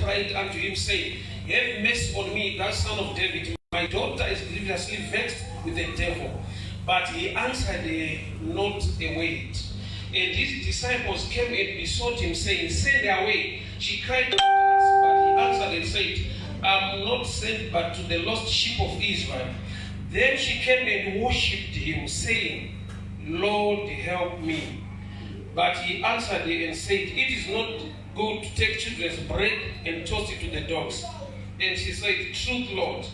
cried unto him, saying, Have mercy on me, thou son of David. My daughter is grievously vexed with the devil. But he answered her not a word. And his disciples came and besought him, saying, Send her away. She cried after us. But he answered and said, I am not sent but to the lost sheep of Israel. Then she came and worshipped him, saying, Lord, help me. But he answered her and said, It is not good to take children's bread and toss it to the dogs. And she said, Truth, Lord.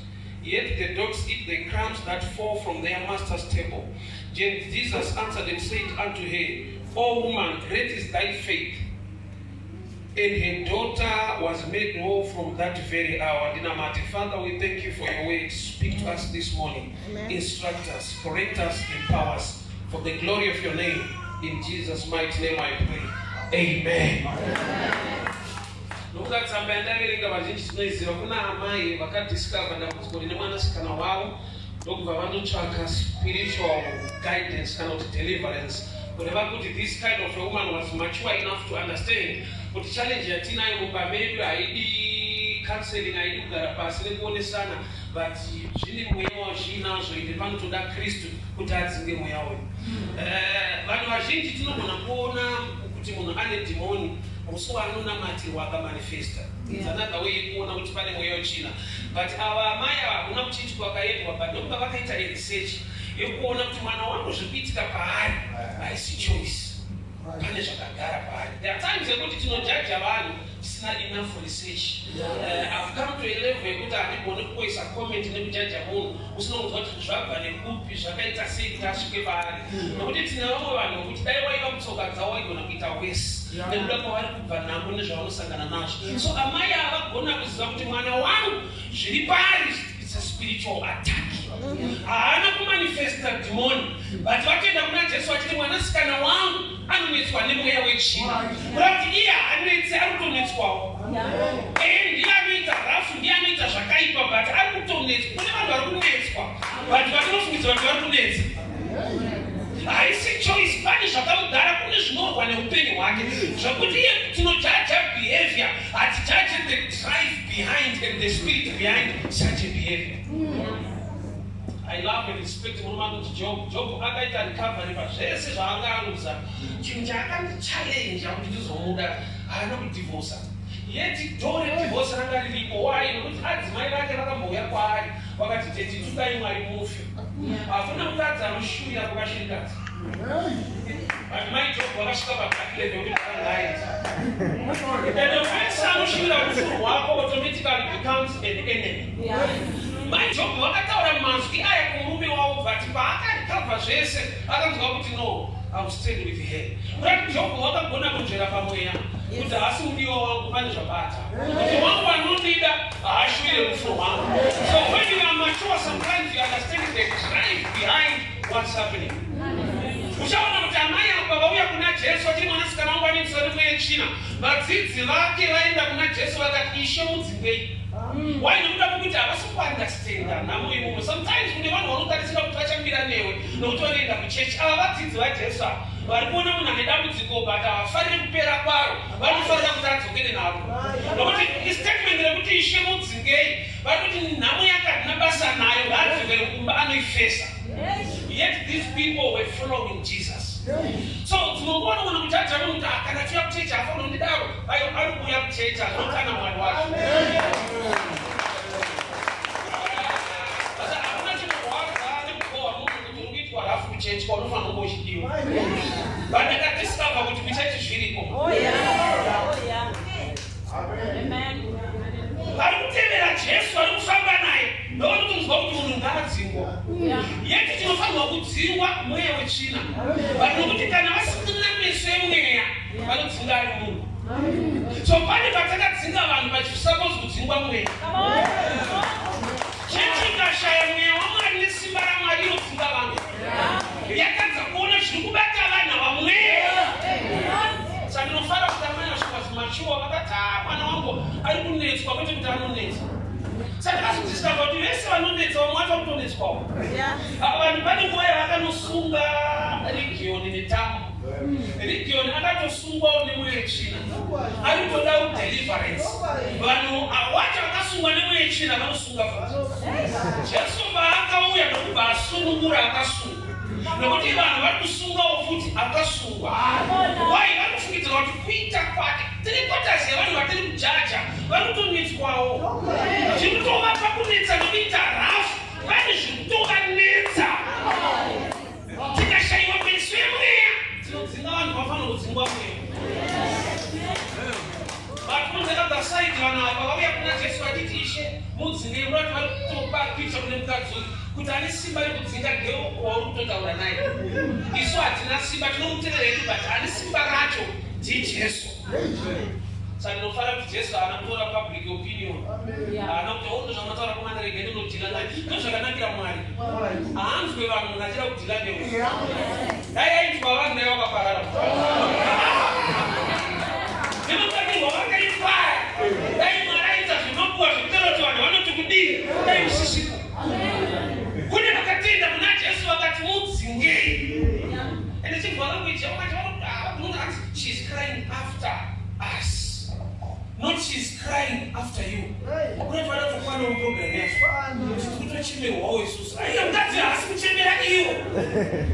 Yet the dogs eat the crumbs that fall from their master's table. Then Jesus answered and said unto her, O woman, great is thy faith. And her daughter was made whole from that very hour. Ndinamate, Father, we thank you for your word. Speak to us this morning. Amen. Instruct us, correct us, empower us. For the glory of your name. In Jesus' mighty name I pray. Amen. Nokuda tsamba yandaverenga, vazhinji tinoiziva. Kuna amai vakadiscover dambudziko rine mwanasikana wavo, ndokubva vandotsvaka spiritual guidance kana kuti deliverance, kureva kuti this kind of a woman was mature enough to understand kuti challenge yatinayo mumba medu haidi counseling, haidi kugara pasi nekuonesana, but zvine mweya wazviinazvo, ende panotoda Kristu kuti adzinge mweya uyu. Vanhu vazhinji tinogona kuona kuti munhu ane dhimoni musi waanonamatirwa akamanifesta. It's another way yekuona kuti pane mweya wetsvina. But ava amai ava, hakuna kuchechi kwakaendwa, but ndokuva vakaita research yekuona kuti mwana wangu zviri kuitika paari haisi choice, pane zvakagara paari. There are times yekuti tinojudge vanhu tisina enough research. I've come to a level yekuti handigoni kuisa comment nekujudge munhu usina kunzwa kuti zvabva nekupi, zvakaita sei kuti asvike paari, nokuti tine vamwe vanhu vekuti dai waiva mutsoka dzavo waigona kuita wese nekuda kwavari kubva nako nezvavanosangana nazvo. So amai ava vagona kuziva kuti mwana wangu zviri paari, it's a spiritual attack. Haana kumanifesta dhimoni, but vatoenda kuna Jesu vachiti, "Mwanasikana wangu anonetswa nemweya wetsvina." Kuda kuti iye haanetsi, ari kutonetswawo. Ee, ndiye anoita rafu, ndiye anoita zvakaipa, but ari kutonetswa. Kune vanhu vari kunetswa, but vatinofungidzira kuti vari kunetsa haisi choice. Pane zvakamugara, kune zvinorwa neupenyu hwake, zvokuti iye tinojudge behavior, hatijudge the drive behind and the spirit behind such a behavior. I love and respect murume anoti Job. Job akaita recovery pazvese zvaanga aruza. Chinhu chaakandichallenja kuti ndizomuda, haana kudivorca, yet door redivorce ranga riripo. Why? Nokuti adzimai vake vakambouya kwaari vakati, "Teti, tukai Mwari mufe." Hakuna mukadzi anoshuvira kuvashirikadzi, but mai Job vakasvika pathat level kuti vakangaita, and wese anoshuvira rufu rwako automatically becomes an enemy. Mai Job vakataura mazwi aya kumurume wavo, but paakarecover zvese akanzwa kuti, "No, I will stand with her." Kurati Job wakagona kunzvera pamweya kuti haasi mudiwa wangu, pane zvabata, kuti wangu anondida haashuvire rufu rwangu. So when you are mature, sometimes you understand the drive behind what's happening. Uchaona kuti amai apa vauya kuna Jesu vachiri, "Mwanasikana wangu anetswa nemweya yetsvina." Vadzidzi vake vaenda kuna Jesu vakati, "Ishe, mudzingei." Why? Nekuda kwekuti havasi kuunderstanda nhamo imomo. Sometimes kune vanhu vanotarisira kuti vachamira newe nokuti vanoenda kuchechi. Ava vadzidzi vaJesu ava vari kuona munhu ane dambudziko, but havafariri kupera kwaro, vanofarira kuti adzokere naro, nokuti istatement rekuti, "Ishe, mudzingei," vari kuti nhamo yake hatina basa nayo, ngaadzokere kumba anoifesa. Yet these people were following Jesus. So dzinongoona munhu kujudge munhu kuti, "Ah, kana chiuya kuchechi hafanira kundidaro." Ayo, ari kuuya kuchechi azvinotana Mwari wacho. Saka hakuna chinorwadza nekugohwa munhu kuti uri kuitwa rafu kuchechi kwaunofanira kunge uchidiwa, but ndakadiscover kuti kuchechi zviriko. Oh yeah. Oh yeah. Amen. Vari kutevera Jesu, vari kufamba naye, ndokutonzwa kuti munhu ngaadzingwa. Yet tinofanirwa kudzingwa mweya wetsvina, but nokuti kana vasina meso emweya, vanodzinga ari munhu. So pane patakadzinga vanhu vachisuppose kudzingwa mweya. Come on. Chechi ikashaya mweya waMwari nesimba raMwari, inodzinga vanhu. Yakadza kuona zviri kubata vanhu ava mweya. Saka ndinofara kuti amai asvika mature, vakati, "Ah, mwana wangu ari kunetswa, kwete kuti anonetsa." Saka ndakazodiscover kuti vese vanonetsa, vamwe vacho vakutonetswawo. Ah, vanhu pane nguva yavakanosunga Region netambo. Region akatosungwawo nemweya wetsvina, ari kutoda deliverance. Vanhu yetsvina vanosunga futi. Jesu paakauya ndokubva asunungura akasungwa, nokuti vanhu vari kusungawo futi akasungwa. Why? Vari kufungidzira kuti kuita kwake 3/4 yevanhu vatiri kujaja vari kutonetswawo. Zviri kutovapa kunetsa nekuita rafu, vane zviri kutovanetsa. Tikashayiwa meso emweya, tinodzinga vanhu vafanira kudzingwa mweya. But on the other side, vanhu ava vauya kuna Jesu vachiti, Ishe, mudzingei. Murati vari kutopa picture kune mukadzi uyu kuti ane simba rekudzinga ndeo wauri kutotaura naye. Isu hatina simba, tinomutevera hedu, but ane simba racho ndiJesu. Saka ndinofara kuti Jesu haana kutora public opinion, haana kuti, "Oh, ndozvamataura kumana, rega ndinodeala naye." Ndozvakanakira Mwari, haanzwe vanhu munhu achida kudeala newe. Dai ainzwa vanhu, dai vakaparara. Nematsvakirwo vakaitwa, dai Mwari aita zvinopuwa zvekutaura kuti vanhu vanoti kudii, dai usisipo. Kune vakatenda kuna Jesu vakati, "Mudzingei." Ende chibva language yavo manje, "She's crying after us," not "She's crying after you." Kunoti vada kutokwana muprogram yacho kuti tiri kutochemerwawo isusu. Aiya, mukadzi haasi kuchemera iwo,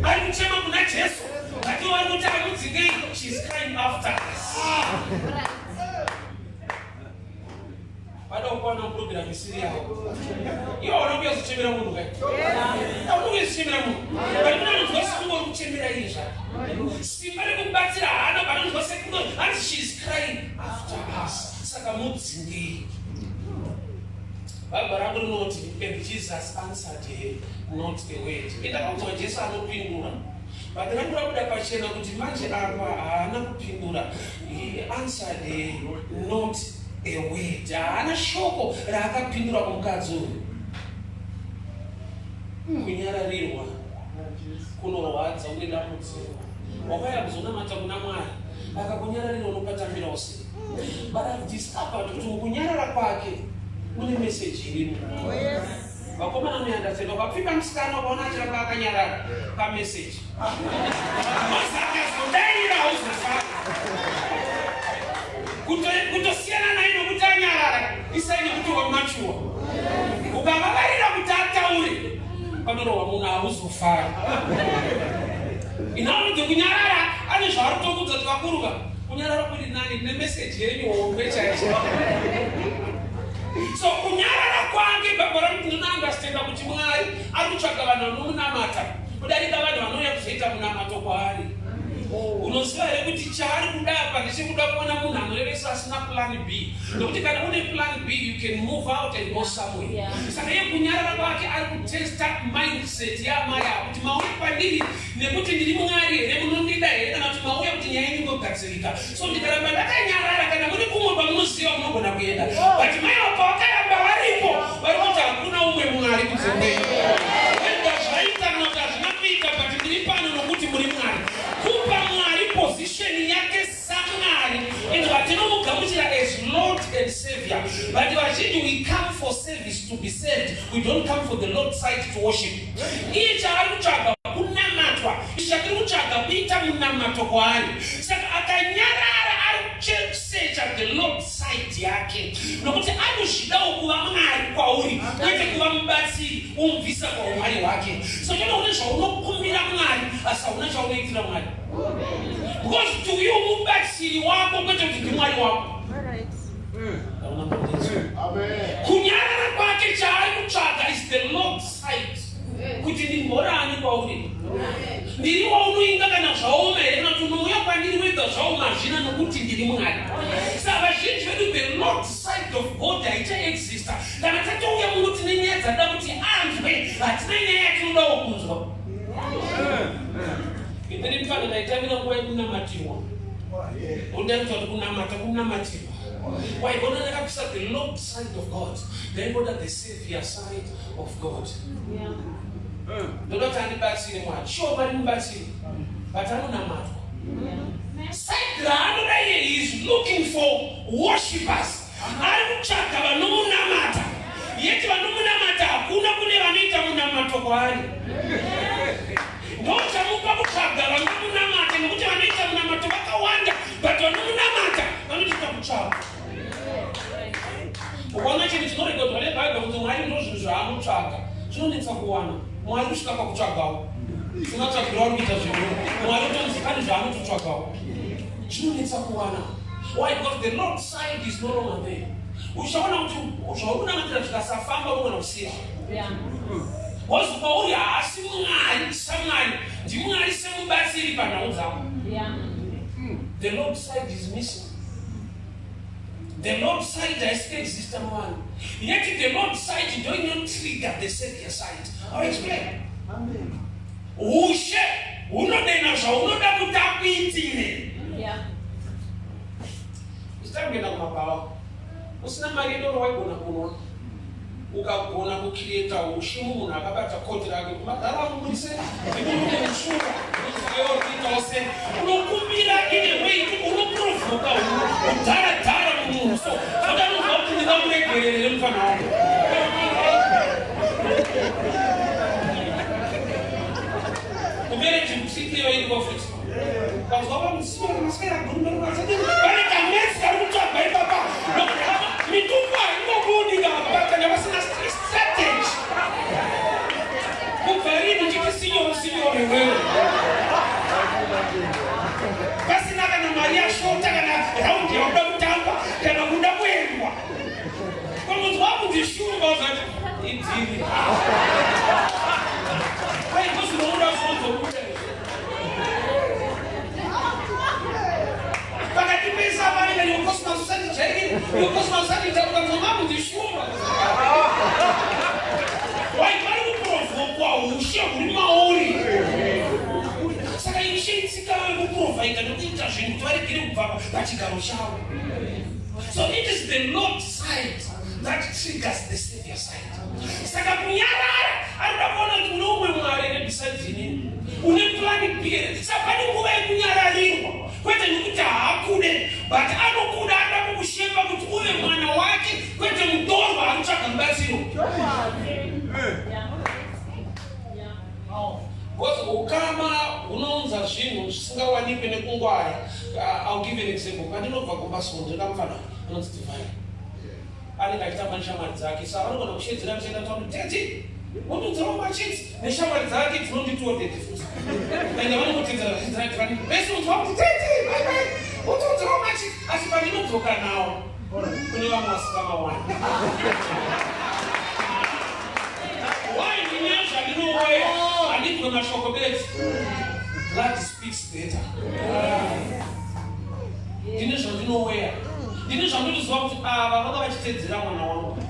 ari kuchema kuna Jesu. Ngati vari kuti amudzingei, "She's crying after us." Vada kukwana muprogram isiri yavo. Iwo vanokuya kuzochemera munhu kai, aunokuya kuzochemera munhu, but kuna anonzwa sekunge uri kuchemera iye zvake. Simba rekubatsira haana, but anonzwa sekunge hanzi, "She's crying after us, saka mudzingei." Bhaibheri rangu rinoti, "And Jesus answered her not a word." Indakaudzwa Jesu anopindura, but rangu rabuda pachena kuti manje apa haana kupindura. He answered her not a word. Haana shoko raakapindura kumukadzi uyu. Kunyararirwa kunorwadza, une dambudziko, wakauya kuzonamata kuna Mwari, akakunyararira, unopatambirawo sei? But I've discovered kuti mukunyarara kwake mune meseji irimo. Vakomana muyandatenda, ukapfimba musikana ukaona achiramba akanyarara, kameseji akazodaira, hauzofara. Kutosiyana naye nokuti anyarara isai nekuti wamachuwa. Ukavavarira kuti ataure, panorohwa munhu, hauzofara. Inaunodze kunyarara ane zvaari kutokudza kuti vakuruka kunyarara kuri nani nemeseji yenyu hombe chaicho. So kunyarara kwake, Bhaibheri rakuti ndinounderstanda kuti Mwari ari kutsvaga vanhu vanomunamata kudarika vanhu vanouya kuzoita munamato kwaari. Unoziva here kuti chaari kuda apa ndechekuda kuona munhu anorevesa asina plan B? Nokuti kana une plan B, you can move out and go somewhere. Saka iye kunyarara kwake ari kutesta mindset yamai ava kuti, "Mauya kwandiri nekuti ndiri Mwari here? Munondida here, kana kuti mauya kuti nyaya yenyu ingogadzirika? So ndikaramba ndakanyarara, kana mune kumwe kwamunoziva, munogona kuenda." But mai ava pavakaramba varipo, vari kuti hakuna umwe Mwari kunze kwenyu. Wega zvaita kana kuti hazvina kuita, but ndiri pano nokuti muri Mwari. Kupa Mwari position yake saMwari, and vatinomugamuchira as Lord and Savior. But vazhinji, we come for service to be saved, we don't come for the Lord side to worship. Iye chaari kutsvaga kunamatwa, ichi chatiri kutsvaga kuita munamato kwaari. Saka akanyarara, ari kusearcha the Lord side yake, nokuti anozvidawo kuva Mwari kwauri, kwete kuva mubatsiri umubvisa paumwari hwake. So chino kune zvaunokumbira Mwari, asi hauna chaunoitira Mwari, because to you mubatsiri wako, kwete kuti ndimwari wako. Hauna mbondedzo. Kunyarara kwake, chaari kutsvaga is the Lord side, kuti ndimborani kwauri, ndiri waunoinga kana zvaoma here, kana kuti unouya kwandiri wega zvaoma hazvina, nokuti ndiri Mwari. Saka vazhinji vedu, the Lord side of God haichaexista. Kana tatouya muno, tine nyaya dzada kuti anzwe, hatina nyaya yatinodawo kunzwa. Indini mfana ndaitamira nguva yekunamatirwa. Undaita kuti kunamata kunamatirwa, waigona ndakapisa the Lord side of God, ndaingoda the Savior side of God. Ndoda kuti andibatsire Mwari. Sure, Mwari mubatsiri, but anonamatwa. Side raanoda iye, he is looking for worshippers. Ari kutsvaga vanomunamata, yeti vanomunamata hakuna. Kune vanoita munamato kwaari, ndochamupa kutsvaga vanomunamata, nekuti vanoita munamato vakawanda, but vanomunamata vanotoita kutsvaga. Ukaona chinhu chinorekodwa nebhaibheri. Mwari ndozvinhu zvaanotsvaga. Zvinonetsa kuwana. Mwari kusvika pakutsvagawo. Sematsvagiro auri kuita zvinhu. Mwari utonzi pane zvaanototsvagawo. Zvinonetsa kuwana. Why? Because the Lord side is no longer there. Uchaona kuti zvauri kunamatira zvikasafamba unogona kusiya. Because kwauri haasi Mwari saMwari, ndiMwari semubatsiri panhau dzako. The Lord side is missing. The Lord side haisi kuexista muvanhu. Yet the Lord side ndo inotrigger the savior side. I'll explain. Ushe hunodena zvaunoda kuti akuitire. Usitanga kuenda kumabhawa usina mari yedoro waigona kunwa ukagona kucreata ushe mumunhu akabata koti rake kuti madhara angu muri sei ndikurume mushura unokuitawo sei unokumbira in a way unoprovoka udharadhara mumunhu so zvodanozwa kuti ndingamuregerere mufana wangu. Kumereji kusikiyo iriko futi. Kanzwa pamusiwo maswera gurumbe pane kamwedzi kari kutsvagwa ipapa. Mitumbu haingobudi kana kana vasina strategy. Kubva rini uchiti sinyoro sinyoro iwewe? Pasina kana mari yashota kana raundi yakuda kutamba kana kuda kuendwa. Kunonzwa kunzi shumba uzati idhiri. Kwai kuzinobuda zvozobuda. Pakati pese apa anenge yokosmos usati jairira, yokosmos usati jairira, ukanzwa makunzi shumba. Wai pari kuprovhokwa ushe huri mauri. Saka ishe itsika yekuprovhaida nekuita zvinhu kuti varegere kubva pachigaro chavo. So it is the Lord side that triggers the savior side. Saka kunyarara arikuda kuona kuti une umwe Mwari here besides inini, une plan B here. Saka pane nguva yekunyararirwa, kwete nekuti haakude, but anokuda, anoda kukushemba kuti uve mwana wake, kwete mutorwa ari kutsvaga mubatsiro. Because ukama hunounza zvinhu zvisingawanikwe nekungwara. I'll give an example. Pandinobva kumba so ndinoda mufana anonzi Divine. Anenge achitamba neshamwari dzake. Saka vanogona kushedzera vachienda kutaura kuti tete wondonzerawo machitsi neshamwari dzake dzinonditiwo tete futi. Ende vanongotedzera vachidzira Divine. Vese unzwa kuti tete bye bye wondonzerawo machitsi asi pandinodzoka nawo kune vamwe vasingamawani. Why ndine zvandinoweya handinzwe mashoko bedzi. Blood speaks better. Ndine zvandinoweya, ndine zvandinoziva kuti ava vanga vachiteedzera mwana wangu,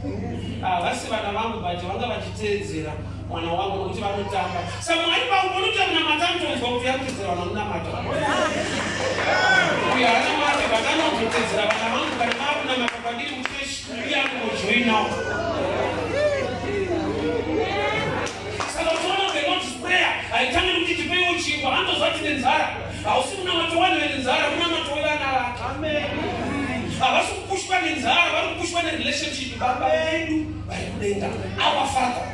havasi vana vangu but vanga vachiteedzera mwana wangu nokuti vanotamba. Sa Mwari vangu vanoita munamata anotonzwa kuti yakutedzera vana munamata uyo haanamate but anozotedzera vana vangu kana vakunamata kwandiri muchechi uye anongojoinawo. Saka uchiona the Lord's Prayer haitangi kuti tipeiwo chingwa, anotozva tine nzara. Hausi munamato wanhu vene nzara, munamato wevana vake. Amen. Havasi kupushwa nenzara, vari kupushwa nerelationship. Baba vedu vari kudenga, our Father.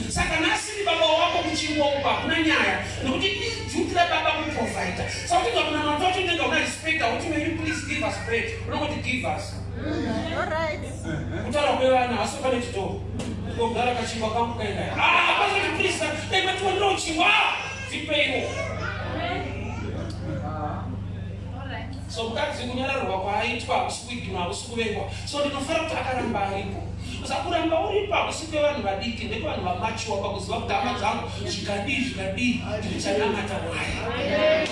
Saka nhasi baba wako kuchingwa uko hakuna nyaya, nekuti iduty rababa kuprovida. Saka kuti ngakunamata wacho unenge una respect, hauti may you please give us bread, unongoti give us. All right. Kutaura kwevana hasi pane chitoro kogara kachingwa kangu kaenda. Ah, pasati please, dai matiwanirawo chingwa. Tipeiwo. So mukadzi kunyararwa kwaaitwa hakusi kuignwa, hakusi kuvengwa. So ndinofara kuti akaramba aripo. Usakuramba uripo hakusi kwevanhu vadiki, ndekwevanhu vamachuwa pakuziva kuti hama dzangu zvikadii zvikadii ndichanamata Mwari.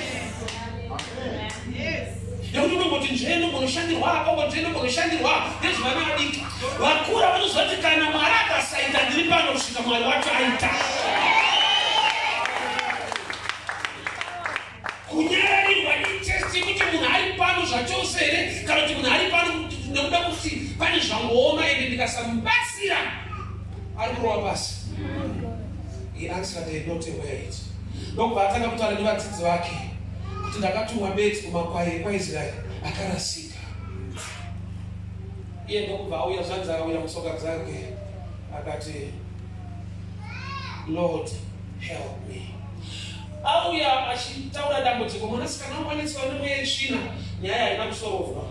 Nekuti unongoti nzvee inogonoshandirwa apa, nzvee inogonoshandirwa apa, ndezvevana vadiki. Vakura vanoziva kuti kana Mwari akasaita ndiri pano kusvika Mwari wacho aita. Kunyararirwa itest yekuti munhu ari pano zvachose here kana kuti munhu ari pano nekuda kuti pane zvangooma ende ndikasamubatsira ari kurova pasi. He answered her not a word. Ndokubva atanga kutaura nevadzidzi vake kuti ndakatumwa bedzi kumakwai ekwaIsraeri akarasika. Iye ndokubva auya zvanzi akawira mutsoka dzake akati Lord help me. Auya achitaura dambudziko, mwanasikana wangu anetswa nemweya yetsvina, nyaya haina kusorovwa.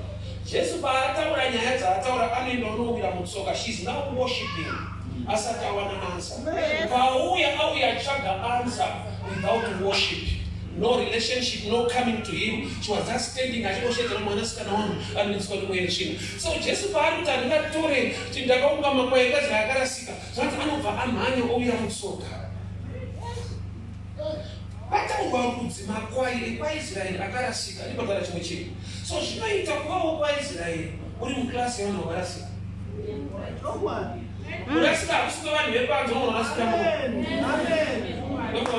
Jesu paataura nyaya dzaataura anoenda unowira mutsoka. She is now worshiping asati awana answer. Pauya auya atsvaga answer without worship, no relationship, no coming to him. She was just standing achingosheedzera, "Mwanasikana wangu anoiswa nemweya tsvina." So Jesu paari kuti, "Handingatore kuti ndakaunga makwai ekazi akarasika," zvanzi anobva amhanya ouya mutsoka. Vataurwa rudzi makwai ekwaIsraeri akarasika. Ndibhadhara chimwe chinhu. So zvinoita kuvawo kwaIsraeri uri muklasi yevanhu vakarasika. Kurasika hakusi kwevanhu vepanze. Unorasika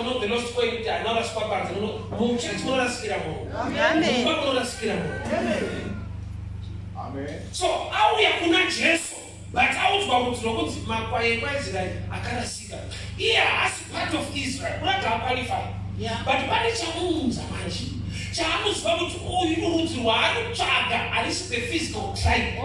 muno, the lost coin, kuti haina kurasika panze. Muchechi munorasikira munhu, mumba munorasikira munhu. So auya kuna Jesu, but audzwa rudzi rwokunzi makwai ekwaIsraeri akarasika. Iye haasi part of Israel, kurati aqualify, but pane chamuunza manje chaanoziva kuti uyu rudzi rwaari kutsvaga harisi the physical tribe.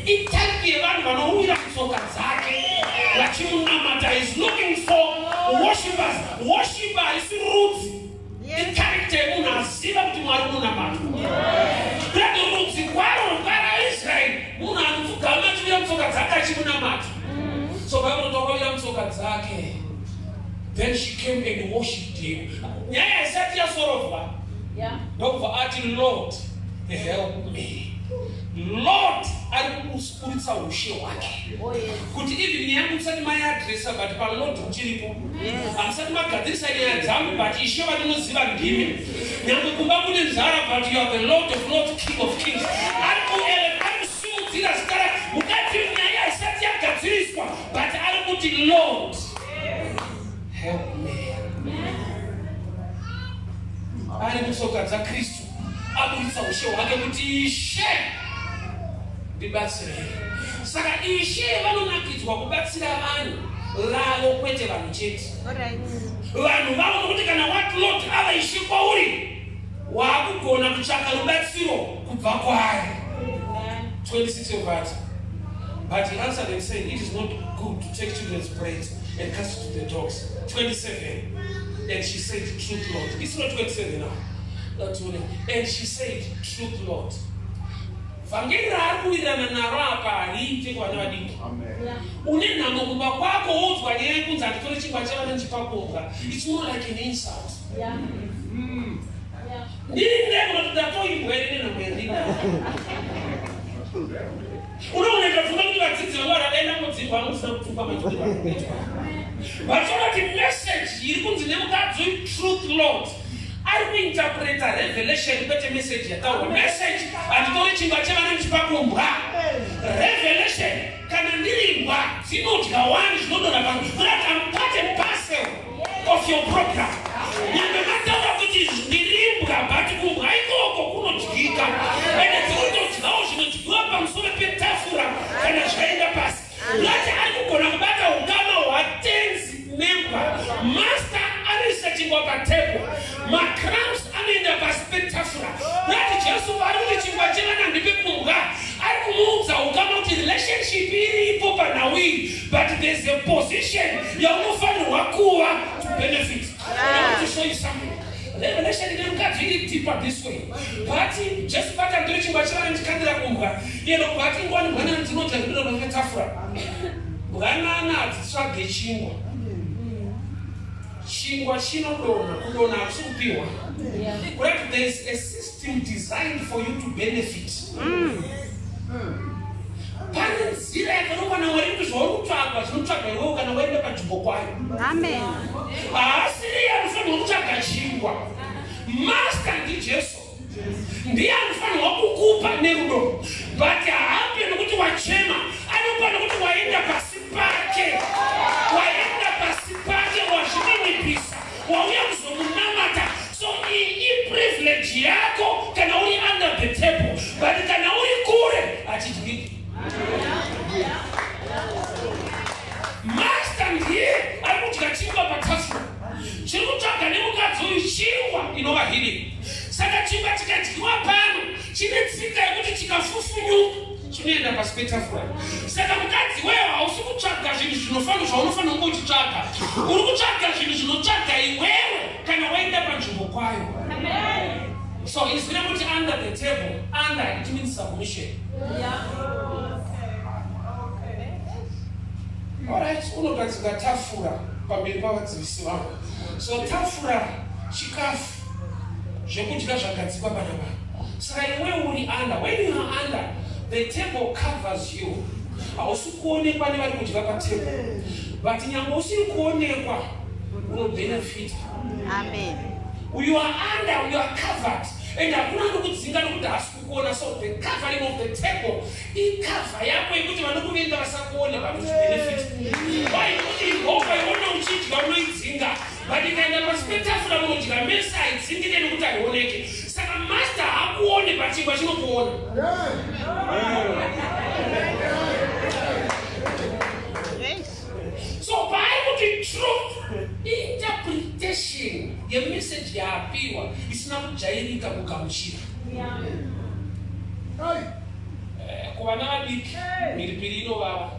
Itype yevanhu vanowira mutsoka dzake vachimunamata. Is looking for worshippers. Worship harisi rudzi, icharacter yemunhu aziva kuti Mwari unonamatwa. Kurati rudzi kwaro rwaraIsraeri, munhu anopfugama achiwira mutsoka dzake achimunamata. So Bible tokawira mutsoka dzake, then she came and worshipped him. Nyaya isati yasorovwa, ndokubva ati, "Lord, help me." Lord ari kuburitsa ushe hwake kuti even nyaya yangu musati maiadresa, but paLord uchiripo. Hamusati magadzirisa nyaya dzangu, but Ishe vandinoziva ndimi. Nyange kumba kune nzara, but you are the Lord of lords, King of kings. Ari kusimudzira zita rake. Mukadzi, nyaya isati yagadziriswa, but ari kuti, "Lord, help me." Ari mutsoka dzaKristu, aburitsa ushe hwake kuti, "Ishe, ndibatsirei." Saka Ishe vanonakidzwa kubatsira vanhu vavo, kwete vanhu chete, vanhu vavo, nokuti kana wati Lord ava Ishe kwauri, waakugona kutsvaka rubatsiro kubva kwaari. 26 yobvati, "But he answered and said, 'It is not good to take children's bread and cast it to the dogs.'" 27, "And she said, 'Truth, Lord.'" It's not 27 now. Not 20. "And she said, 'Truth, Lord.'" Vhangeri raari kuwirirana naro apa hariite kuvana vadiki. Une nhamo kumba kwako, woudzwa nyaya yekunzi handitore chingwa chavana ndichipa kumbwa. It's more like an insult. Ndiri ndego kuti ndatoimbwa ere nenhamo yandinayo. Unooneka pfungwa kuti vadzidzi vangu varadaenda mudzingwa anosina kutukwa matukwa anoitwa. Vachiona kuti message iri kunzi nemukadzi uyu, "Truth, Lord," ari kuinterpreta revelation, kwete message yataurwa. Message, "Handitori chingwa chevana ndichipa kumbwa," revelation, kana ndiri imbwa dzinodya wani zvinodonha pano. Kurati am part and parcel of your program. Nyambe mataura kuti ndirimbwa, but kumbwa ikoko kunodyika, ende dzinotodyawo zvinodyiwa pamusoro petafura kana zvaenda pasi. Ngati ari kugona kubata ukama hwatenzi nembwa. Master anoisa chingwa patable, macrumbs anoenda pasi petafura. Ngati Jesu paari kuti chingwa chevana ndipe kumbwa, ari kumuudza ukama kuti relationship iripo panhau iyi, but there's a position yaunofanirwa kuva to benefit. I want to show you something. Revelation ine mukadzi iri deeper this way. But Jesu pati, "Andori chingwa chevana ndichikandira kumbwa," iye ndokubva ati, "Ingwani mbwanana dzinodya zvinodonha petafura." Mbwanana hadzitsvage chingwa. Chingwa chinodonha. Kudonha hakusi kupiwa. Kurati there is a system designed for you to benefit. Pane nzira yakarongwa naMwari kuti zvauri kutsvagwa zvinotsvaga iwewo kana waenda panzvimbo kwayo. Amen. Haasiri anofanirwa kutsvaga chingwa. Master ndiJesu, ndiye anofanirwa kukupa nerudo, but haape nokuti wachema. Anopa nokuti waenda pasi pake, waenda pasi pake, wazvininipisa, wauya kuzomunamata. So iyi iprivilege yako kana uri under the table, but kana uri kure hachidyiki. Master ndiye ari kudya chingwa patafura. Chiri kutsvaga nemukadzi uyu chingwa inova healing. Saka chingwa chikadyiwa pano chine tsika yekuti chikafufunyuka chinoenda pasi petafura. Saka mukadzi weyo, hausi kutsvaga zvinhu zvinofanira zvaunofanira kunge uchitsvaga. Uri kutsvaga zvinhu zvinotsvaga iwewe kana waenda panzvimbo kwayo. So izwi rekuti under the table, under, it means submission. Unogadzika tafura pamberi pavadzivisi vavo. So tafura chikafu, zvekudya zvagadzikwa panapa. Saka iwe uri under. When you are under, the table covers you. Hausi kuonekwa nevari kudya patable, but nyange usiri kuonekwa, unobenefita. Amen. You are under, you are covered, and hakuna anokudzinga nokuti haasi kukuona. So the covering of the table icover yako yekuti vanokuvenga vasakuone, but uchibenefit. Why? Nekuti imbwa iona uchidya, unoidzinga, but ikaenda pasi petafura munodya mese, haidzingike nekuti haioneke. Saka master hakuone, but chingwa chinokuona. So paari kuti truth, interpretation yemeseji yaapiwa isina kujairika kugamuchira. Kuvana vadiki mhiripiri inovava,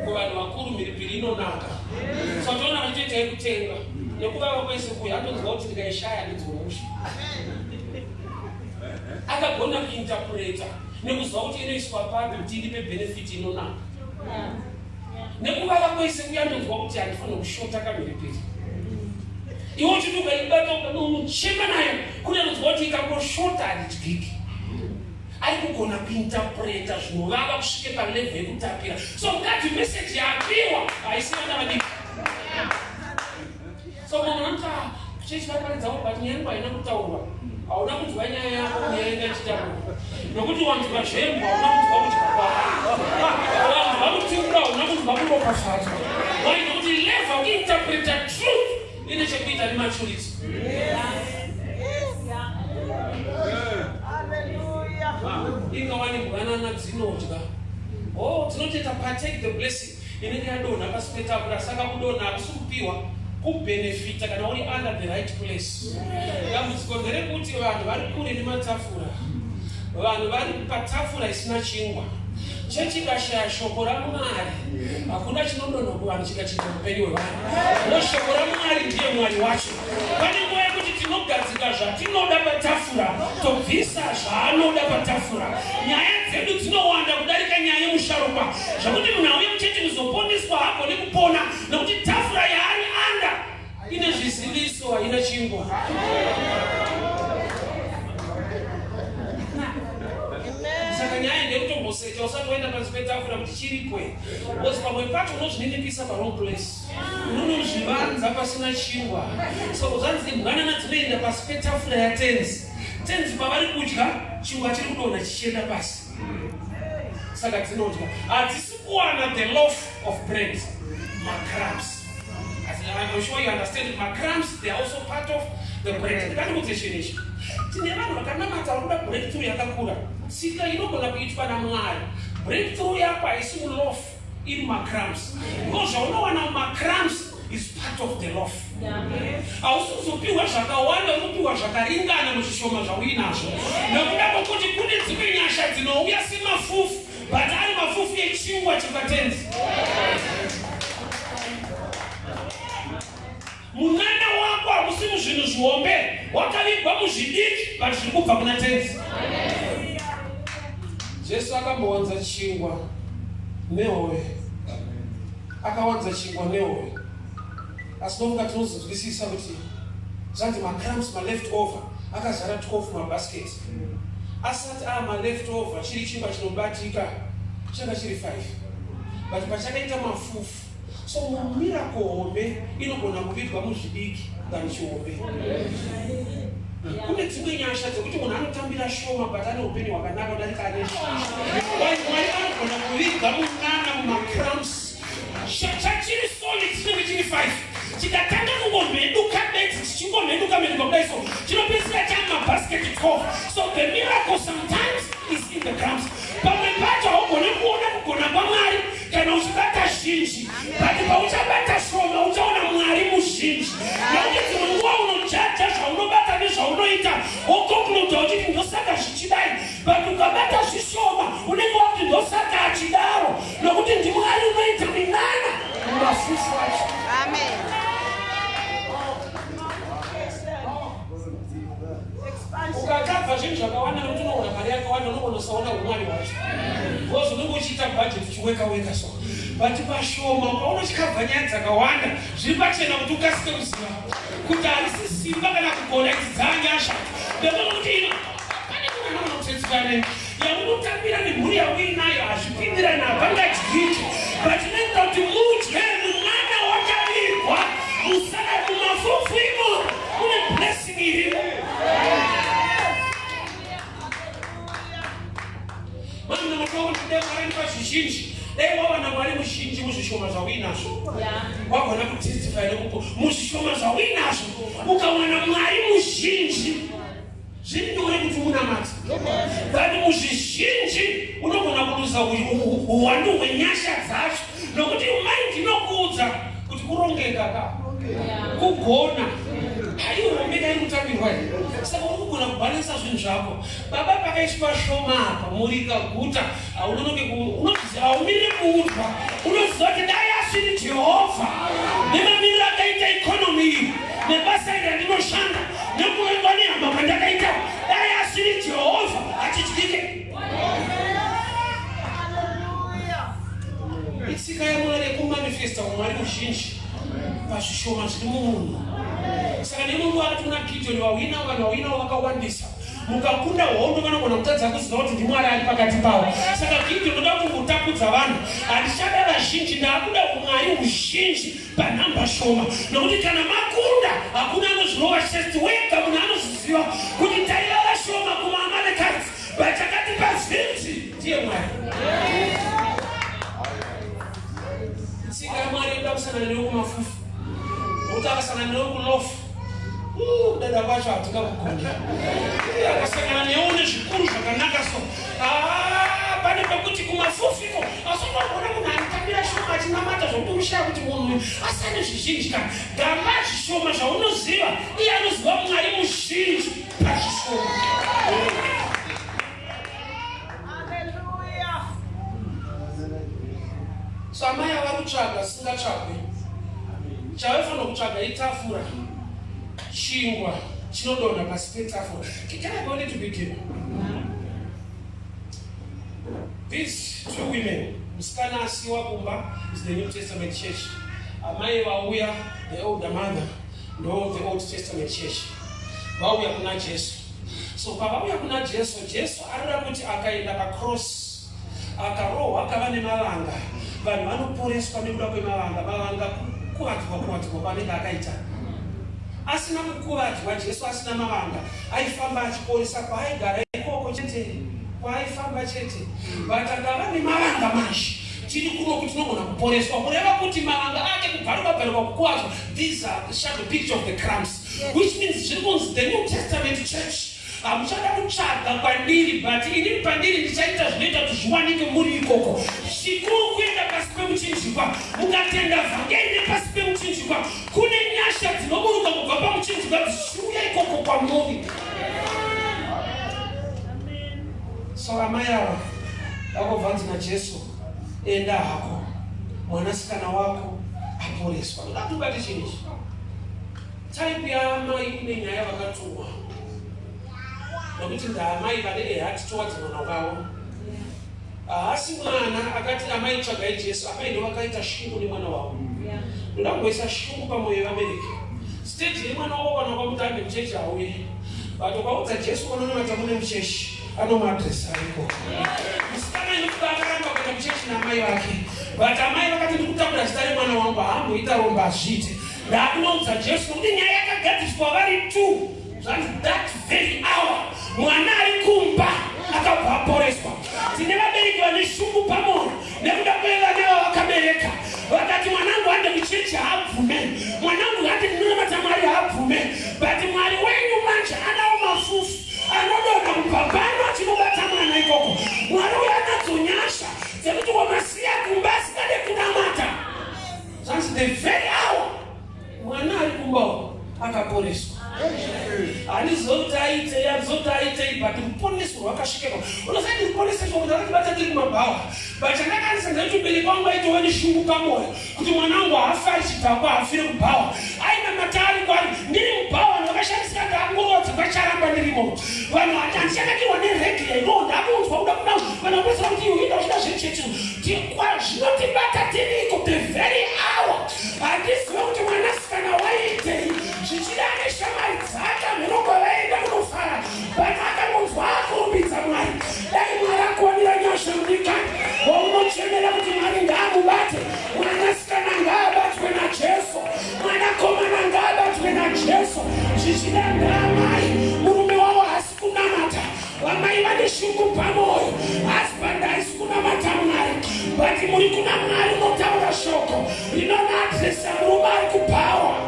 kuvanhu vakuru mhiripiri inonaka. So toona vachitoita yekutenga nekuvava kwese kuya, atonzwa kuti ndikaishaya handidzomusha. Akagona kuinterpreta nekuziva kuti inoiswa papi kuti iripe benefit inonaka. Nekuvava kwese kuya, ndonzwa kuti handifanira kushota kamhiripiri. Iwe uchiti ukaibata unochema nayo, kune anonzwa kuti ikangoshota handidyiki. Ari kugona kuinterpreta zvinovava kusvike palevel yekutapira. So mukadzi, meseji yapiwa haisi vana vadiki. So munhu anoti, "Ah, chechi vaparidzawo, but nyaya yangu haina kutaurwa." Hauna kunzwa nyaya yako nyaya inga ichitaurwa, nokuti wanzwa zvembwa, hauna kunzwa kudya kwako. Wanzwa kutukwa, hauna kunzwa kuropafadzwa. Why? Nokuti level kuinterpreta truth ine chekuita nematurity. Ingawani mbwanana dzinodya, oh, dzinotoita partake the blessing inenge yadonha pasi petafura. Saka kudonha hakusi kupiwa, kubenefita kana uri under the right place. Dambudziko nderekuti vanhu vari kure nematafura. Vanhu vari patafura isina chingwa. Chechi ikashaya shoko raMwari, hakuna chinodonha kuvanhu chikachinja upenyu hwevanhu. No, shoko raMwari ndiye Mwari wacho. Pane nguva yekuti tinogadzika zvatinoda patafura, tobvisa zvaanoda patafura. Nyaya dzedu dzinowanda kudarika nyaya yemusharukwa, zvakuti munhu auye muchechi kuzoponeswa hagone kupona nekuti tafura yaari under ine zviziviso, haina chingwa. Saka nyaya ndeyekutombosecha usati waenda pasi petafura kuti chiripwe, because pamwe pacho unozvininipisa pawrong place, unonozvivanza pasina chingwa. So zvanzi mbwanana dzinoenda pasi petafura yatenzi. Tenzi pavari kudya, chingwa chiri kudonha chichienda pasi, saka dzinodya, hadzisi kuwana the loaf of bread, macrumbs. As I'm sure you understand it, macrumbs, they are also part of the bread. Ndikandikudze chinhu ichi: tine vanhu vakanamata vari kuda breakthrough yakakura. Tsika inogona kuitwa naMwari, breakthrough yako haisi muloaf, iri macrumbs, because zvaunowana mumacrumbs is part of the loaf. Hausi kuzopiwa zvakawanda, uri kupiwa zvakaringana muzvishoma zvauinazvo, nekuda kwokuti kune dzimwe nyasha dzinouya semafufu, but ari mafufu echingwa chekatenzi. Munana wako hausi muzvinhu zvihombe, wakavigwa muzvidiki, but zviri kubva kuna tenzi. Jesu akambowanza chingwa nehove, akawanza chingwa nehove, asi nofunga tinozonzwisisa kuti zvanzi macrumbs, maleft over, akazara 12 mabasket. Asati aa maleft over, chiri chingwa chinobatika, changa chiri 5, but pachakaita mafufu. So miracle hombe inogona kuvigwa muzvidiki than chihombe. Kune dzimwe nyasha dzekuti munhu anotambira shoma, but ane upenyu hwakanaka kudarika ane zhinji. Mwari anogona kuviga munana mumacrumbs. Chachiri solid chinenge chiri 5, chikatanga kungomheduka bedzi, chichingomheduka mheduka kudai, so chinopedzisira chamabasket 12. So the miracle sometimes is in the crumbs. Pamwe pacho haugoni kuona kugona kwaMwari kana uchibata zhinji, but pauchabata shoma uchaona Mwari muzhinji, nokuti dzimwe nguva unojaja zvaunobata nezvaunoita, woconcluda uchiti ndosaka zvichidai, but ukabata zvishoma unenge wakuti ndosaka achidaro, nokuti ndiMwari unoita minana mumafufu acho. Amen. Ukakabva zvinhu zvakawanda nekuti unoona mari yakawanda, unogona usaona umwari hwacho, because unenge uchiita budget uchiweka weka. So But pashoma ukaona uchikabva nyaya dzakawanda zviri pachena kuti ukasike kuziva kuti harisi simba kana kugona idzi dzanyasha. Ndinoona kuti ino pane munhu anogona kutetseka nei yaunotambira nemhuri yauinayo hazvipindirani hapangadyiki but inoita kuti mudye mumana wakavigwa musaka mumafufu imo mune blessing irimo. Vanhu namataura kuti dai Mwari andipa zvizhinji, dai wawana Mwari muzhinji muzvishoma zvauinazvo. Wagona kutestify nekupo muzvishoma zvauinazvo ukawana Mwari muzhinji zviri nyore kuti unamate but muzvizhinji unogona kuluza uwandu hwenyasha dzacho nokuti mind inokuudza kuti kurongeka ka kugona haiuromeka iri kutambirwa here saka uri kugona kubhalansa zvinhu zvako Baba pakaiswa shoma apa mhuri ikaguta haunonoke unoziva haumirire kuudzwa unoziva kuti dai asiri Jehovha nemamiriro akaita economy iyi nebasa iri randinoshanda nekuvengwa nehama kwandakaita dai asiri Jehovha hachidyike. Itsika yaMwari yekumanifesta umwari muzhinji pazvishoma zviri mumunhu. Saka neimwe nguva akati kuna Gideon vahwina vanhu vahwina vakawandisa mukakunda hondo vanogona kutadza kuziva kuti ndimwari ari pakati pavo saka gidi ndoda kungotapudza vanhu handichada vazhinji ndaakuda umwari huzhinji panhamba shoma nokuti kana makunda hakuna anozvirova chest wega munhu anozviziva kuti taiva vashoma kumaamalekadzi but chakatipa zhinji ndiye mwari tsika yamwari inoda kusangana newe kumafufu nokuti akasangana newe kulofu kudada kwacho hatingakugoni akasangana newe une zvikuru zvakanaka so ah, pane pekuti kumafufiko asi unogona munhu anotambira shoma achinamata zvokuti ushaya kuti munhu uyu asi ane zvizhinji kana gamba zvishoma zvaunoziva iye anoziva mwari muzhinji pazvishoma. So amai ava kutsvaga singatsvagwe chavaifanira kutsvaga itafura chingwa chinodonha pasi petafura. Can I go a little bit deeper? These two women, musikana asiwa kumba is the New Testament church. Amai vauya, the older mother, ndo the Old Testament church. Vauya kuna Jesu. So pavauya kuna Jesu, Jesu arira kuti akaenda pacross akarohwa akava nemavanga vanhu vanoporeswa nekuda kwemavanga mavanga kukuvadzwa kuvadzwa kwaanenge akaita asina kukuvadzwa jesu asina mavanga aifamba achiporesa kwaaigara ikoko chete kwaaifamba chete but akava nemavanga manje tiri kuno kuti tinogona kuporeswa kureva kuti mavanga ake kubvaruka bvaruka kukuvadzwa these are the shadow picture of the crumbs which means zviri kunzi the New Testament church hamuchada kutsvaga kwandiri but inini pandiri ndichaita zvinoita kuti zviwanike muri ikoko chikuru kuenda pasi pemuchinjikwa mukatenda vhangeri nepasi pemuchinjikwa kune nyasha dzinoburuka kubva pamuchinjikwa dzichiuya ikoko kwamuri so amai ava vakobvanzi najesu enda hako mwanasikana wako aporeswa ndoda kuti ubate chinhu ichi Type yaamai ine nyaya vakatumwa nokuti ndaamai vane a heart towards mwana wavo. Haasi mwana akati amai tsvagai Jesu, amai ndo vakaita shungu nemwana wavo. Ndoda kumboisa shungu pamwoyo yevabereki. Stage yemwana wavo kana ukamuti abve muchechi hauye. But ukaudza Jesu unonamata mune muchechi anomuadresa ariko. Musikana inokuda akaramba kuenda muchechi naamai vake. But amai vakati ndikutakura zita remwana wangu haamboita romba hazviite. Ndakunoudza Jesu nokuti nyaya yakagadziriswa vari two zvanzi that very hour mwana ari kumba akabva aporeswa. Tine vabereki vane shungu pamoyo nekuda kwevana vavakabereka vakati mwanangu hande kuchechi haabvume, mwanangu hande ndinonamata Mwari haabvume, but Mwari wenyu manje anawo mafufu anodonha kubva pano achinobata mwana ikoko. Mwari uyo anadzo nyasha dzekuti wamasiya kumba asingade kunamata Zvanzi the very hour mwana ari kumba uko akaporeswa. Handizive kuti aitei, handizive kuti aitei, but ruponeso rwakasvikirwa. Unoziva kuti ruponeso kuti rakatibata tiri kumabhawa. But chandakanisa ndechekuti mubereki wangu aitova neshungu pamoyo kuti mwana wangu haafi achidhakwa, haafire kubhawa. Ainamata ari kwari, ndiri mubhawa, vanhu vakashamisika ndakungorodza kwacharamba ndirimo. Vanhu handichanakirwa nereggae, no, ndakunzwa kuda kuda vanhu vanoziva kuti iwe enda uchida zvechechi. Zvinotibata. Kuna Mwari unotaura shoko rinonaadresa murume ari kubhawa.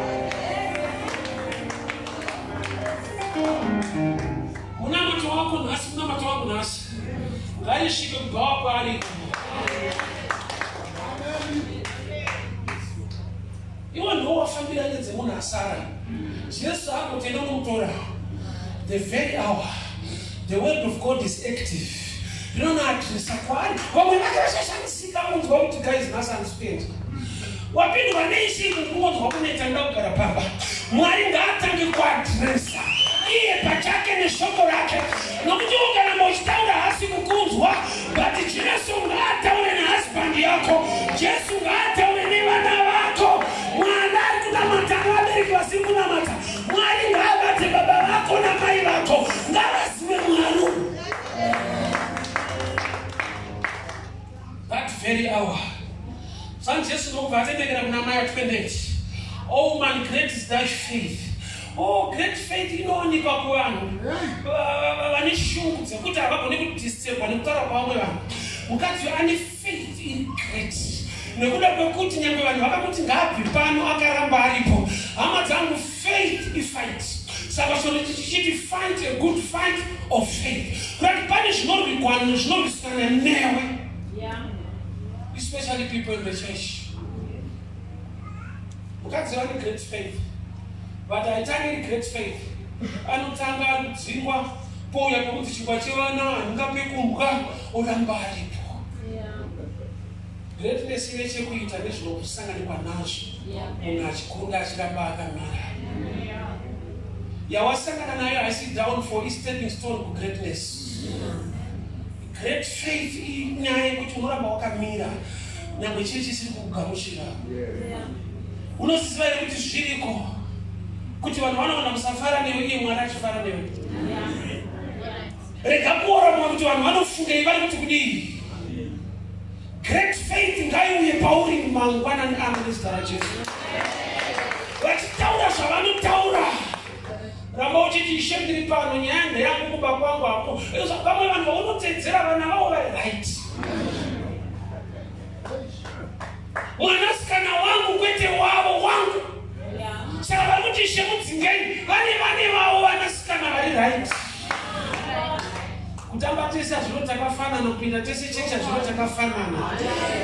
Munamato wako nhasi, munamato wangu nhasi ngarisvike kubhawa kwaari. Iwe ndiwo wafambira nyaya dzemunhu asara. Jesu agoti enda unomutora. The very hour the word of God is active. Rinonaadresa kwaari. Vamwe vake vachashamisika kunzwa kuti guys nhasi handisi kuenda. Wapindwa neisi kungonzwa kuneta ndoda kugara pamba. Mwari ngaatange kuadresa iye pachake neshoko rake, nokuti ukaramba uchitaura hasi kukunzwa, but Jesu ngaataure nehusband yako, Jesu ngaataure nevana vako. Mwana ari kunamata nevabereki vasiri kunamata, Mwari ngaabate baba vako namai vako, ngavazive Mwari. That very hour Son Jesu ndokubva atendekera kuna mai 28. Oh man, great is thy faith. Oh, great faith inowanikwa kuvanhu vane shungu dzekuti havagone kudisturbwa nekutaura kwavamwe vanhu. Mukadzi uyu ane faith iri great nekuda kwekuti nyangwe vanhu vakamuti ngaabve pano akaramba aripo. Hama dzangu, faith ifight. Saka shoko tichiti fight a good fight of faith, kurati pane zvinorwikwana zvinorwisana newe, especially people in the church. Mukadzi vane great faith, but haitangi iri great faith. Anotanga ari kudzingwa, pouya pekuti chingwa chevana handingape kumbwa, oramba aripo. Greatness ine chekuita nezvinokusanganikwa nazvo munhu achikunda achiramba akamira. Yawasangana nayo haisi downfall, istepping stone kugreatness. Great faith inyaya yekuti unoramba wakamira nyangwe chii chisiri kukugamuchira. Unoziva here kuti zviriko kuti vanhu vanoona kusafara newe iye Mwari achifara newe? Rega kuora mwoyo kuti vanhu vanofungei, vari kuti kudii. Great faith ngaiuye pauri mangwanani ano nezita raJesu. Vachitaura zvavanotaura, ramba uchiti Ishe ndiri pano, nyaya ndeyangu, kumba kwangu hapo. Vamwe vanhu vaunotsedzera vana vavo vari right. Mwanasikana wangu kwete wavo, wangu. Saka vari kuti Ishe mudzingei, vane vavo vanasikana vari right. Kutamba tese hazvino takafanana, kupinda tese chechi hazvino takafanana.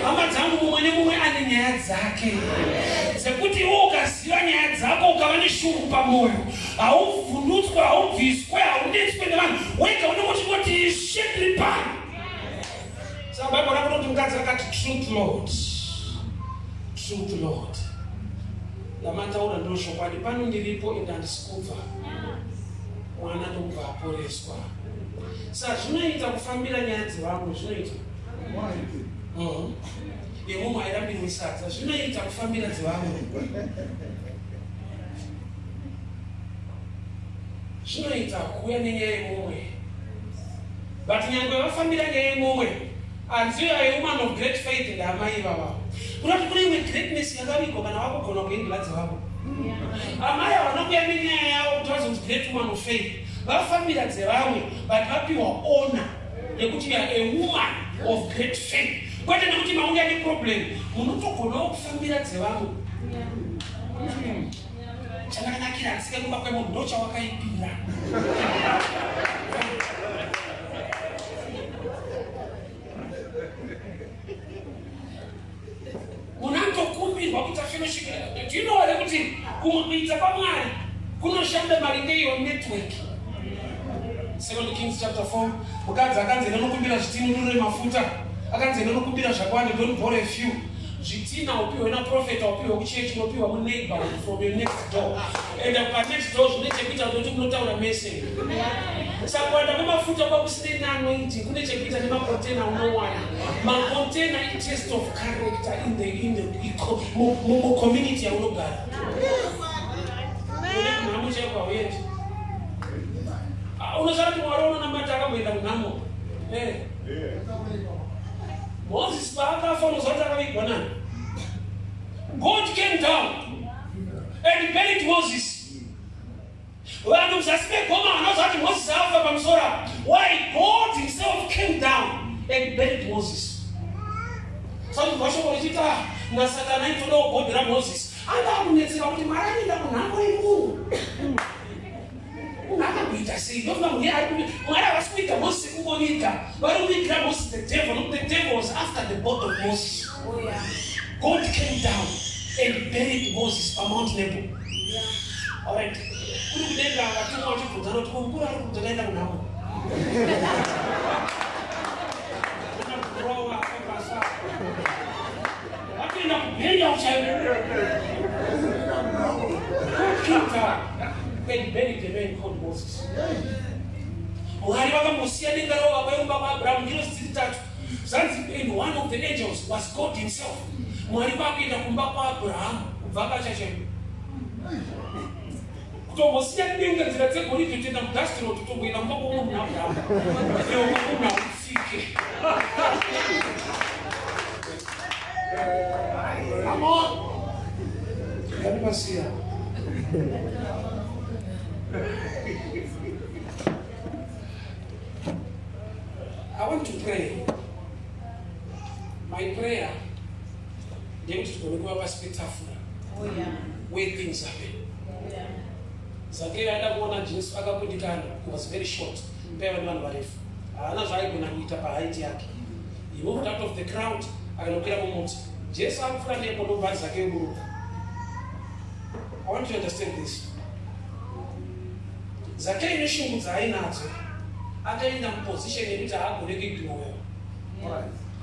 Hama dzangu, mumwe nemumwe ane nyaya dzake dzekuti iwe ukaziva nyaya dzako ukava neshungu pamwoyo, hauvhundutswe, haubviswe, haunetswe nevanhu. Wega unenge uchingoti Ishe ndiri pano. Saka Bible rako rinoti mukadzi akati truth Lord, truth Lord, yamataura ndiro chokwadi, pano ndiripo ende handisi kubva. Mwana ndokubva aporeswa. Sa zvinoita kufambira nyaya dzevamwe, zvinoita yemumwe airambirwe sadza, zvinoita kufambira dzevamwe, zvinoita kuuya nenyaya yemumwe. But nyangwe vafambira nyaya yemumwe, hanziyo a woman of great faith ndaamai ivava. Kunoti kune imwe greatness yakavigwa kana vakugona kuendela dzevamwe. Amai havana kuya nenyaya yavo kuti vazonzi great woman of faith. Vafambira dzevamwe, but vapiwa honor yekuti you are a woman of great faith, kwete nekuti mauya neproblem. Munotogonawo kufambira dzevamwe. Chakanakira asike kumba kwemunhu ndochawakaipira. Munhu anotokumbirwa kuita fellowship. Do you know here kuti kumwe kuita kwaMwari kunoshanda maringe iyo network? Second Kings chapter 4, mukadzi akanzi enda nokumbira zvitina unurure mafuta, akanzi enda nokumbira zvakawanda, don't borrow a few. Zvitina upiwe naprofeta, upiwe kuchechi, unopiwa muneighborhood from your next door. Enda panext door, zvine chekuita kuti munotaura mese. Saka kuwanda kwemafuta kwakusine neanointing kune chekuita nemakontena unowana. Makontena itest of character in the in the mucommunity yaunogara. Kunhamo chaiko hauendi. Unoziva kuti Mwari unonamata akamboenda kunhamo. Eh. Moses paakafa unoziva kuti akavigwa nani? God came down and buried Moses. Vanhu muzasi megoma vanoziva kuti Moses afa pamusoro apa. Why? God himself came down and buried Moses. Sanzwa shoko richiti ah, nasatani aitodawo bhodhi raMoses. Anga akunetseka kuti Mwari anoenda kunhambo yemunhu. Munhu akamboita sei? Ndofunga munhu ari kuti Mwari havasi kuita Moses sekungoviga. Vari kuvigira Moses the devil. Nokuti the devil was after the body of Moses. Oh, yeah. God came down and buried Moses paMount Nebo. Yeah. All right. Kuri kudenga vatumwa vachibvunzana kuti mukuru ari kuti akaenda kunhamo. Kurova akapasa. Vatoenda kubhenya uchaivo. God came down and buried a man called Moses. Mwari vakambosiya denga ravo vakaumba kwaAbrahamu ngirozi dziri tatu. Zvanzi and one of the angels was God himself. Mwari vakuenda kumba kwaAbrahamu kubva pachachemo. Kutombosiya denga nzira dzegoridhe kutoenda mudust road kutomboenda kumba kwomwe munhu Abrahamu. Iwe munhu hautsike. Come on. Ngandipasiya. I want to pray. My prayer ndeyekuti tigone kuva pasi petafura Oh, yeah. where things happen. Yeah. Zakeyo aida kuona Jesu akakundikana. He was very short. Paiva nevanhu varefu. Haana zvaaigona kuita pahaiti yake. He moved out of the crowd akanokwira mumuti. Jesu akupfuura nepo ndobva ati Zakeyo buruka. I want you to understand this. Zakeyo neshungu dzaainadzo akaenda muposition yekuti haagone kuignore.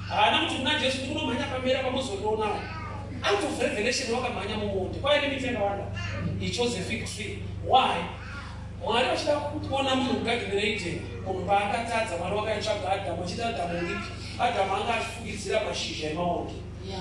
Haana kuti kuna Jesu ndikunomhanya pamera pamuzondionawo. Out of revelation wakamhanya mumuonde. Kwaive nemiti yakawanda. He chose a fig tree. Why? Mwari vachida kuona munhu mugadheni reEden, munhu paakatadza, Mwari wakaitsvaga Adhamu achiti Adhamu uripi? Adhamu anga achifukidzira mashizha emaonde.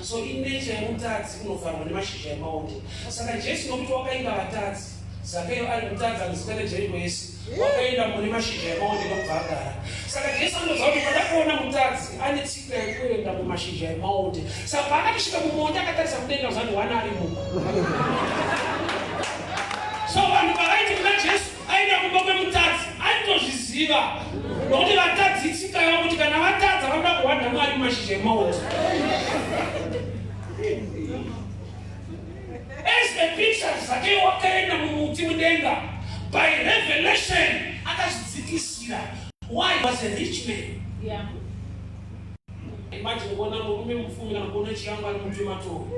So inature yemutadzi kunovharwa nemashizha emaonde. Saka Jesu nokuti wakainga vatadzi, Zakeyo ari mutadzi anoziva neJeriko yese, wakaenda mune mashizha emaonde ndokubva agara. Saka Jesu anoziva kuti ukada kuona mutadzi ane tsika yekuenda mumashizha emaonde. Saka paakatosvika mumaonde akatarisa mudenga zvanhu wana arimo. So vanhu pavaiti kuna Jesu aenda kumba kwemutadzi aitozviziva nokuti vatadzi itsika yavo kuti kana vatadza vanoda kuhwanda Mwari mumashizha emaonde. As the picture Zakeyo wakaenda mumuti mudenga by revelation akazvidzikisira. Why he was a rich man. Yeah. Imagine kuona murume mupfumi kana kuona chiyangu ari muti wematoro.